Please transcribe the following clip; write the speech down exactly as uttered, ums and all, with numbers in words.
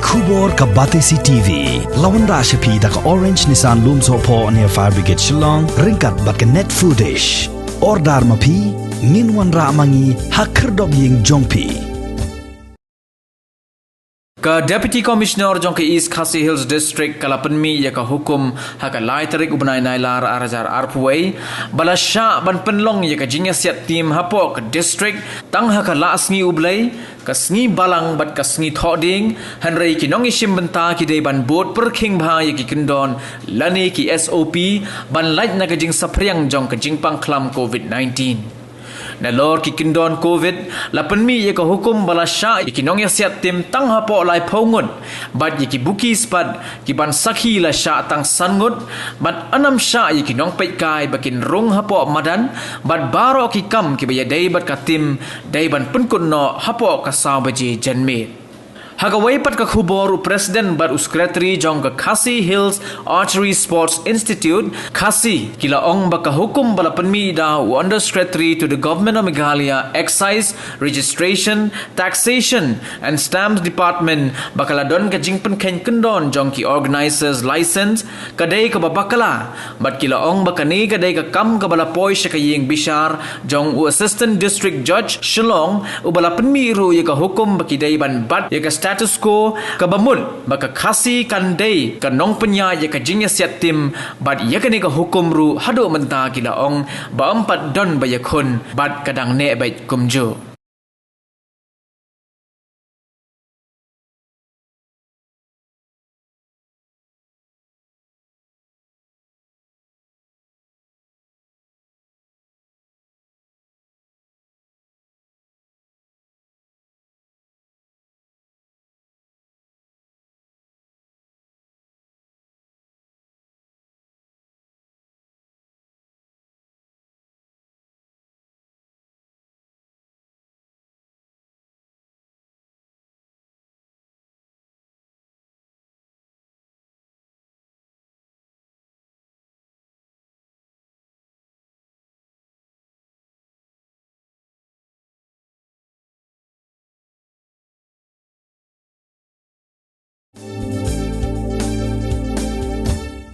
Khubor ka Batesi T V la wanrah sha phi da ka Orange Nissan Lumsohphoh near Fire Brigade Shillong ryngkat bad ka Net Foodish. Order ma phi, ngin wanrah ma ngi ha khyrdop ïing jong phi. Ka Deputy Commissioner jong ka East Khasi Hills District ka la pynmih ïa ka hukum ha ka lai tarik u bnai Nailar ar hajar arphew wei ba la shah ban pynlong ïa ka jingïasiat tim hapoh ka district tang ha ka Lah Sngi U Blei, ka Sngi Balang bad ka Sngi Thohdieng, hynrei ki nongïashim bynta ki dei ban bud pyrkhing bha ïa ki kyndon lane ki S O P ban lait na ka jingsaphriang jong ka jingpang khlam covid nineteen. Nalor ki kyndon covid, la pynmih ïa ka hukum ba la shah ïa ki nongïasiat tim tang hapoh laiphew ngut bad ïa ki buki spad ki ban sakhi la shah tang san ngut, bad ynnym shah ïa ki nongpeitkai ba kin rung hapoh madan, bad baroh ki kam kiba ïadei bad ka tim dei ban pynkut noh hapoh ka saw baje janmiet. Ha kawei pat ka khubor, u President bad u Secretary jong ka Khasi Hills Archery Sports Institute, Khasi, ki la ong ba ka hukum ba la pynmih da u Under Secretary to the Government of Meghalaya, Excise, Registration, Taxation and Stamps Department, ba ka la don ka jingpynkheiñ kyndon jong ki Organizers License, ka dei kaba bakla, bad ki la ong ba kane ka dei ka kam kaba la poi sha ka ïing bishar jong u Assistant District Judge Shillong, uba la pynmih ruh ïa ka hukum ba ki dei ban bat ïa ka status quo kaba mut ba ka Khasi kan dei ka nongpynïaid ïa ka jingïasiat tim, bad ïa kane ka hukum ruh haduh mynta ki la ong ba ym pat don ba ïakhun bad ka dang neh beit kumjuh.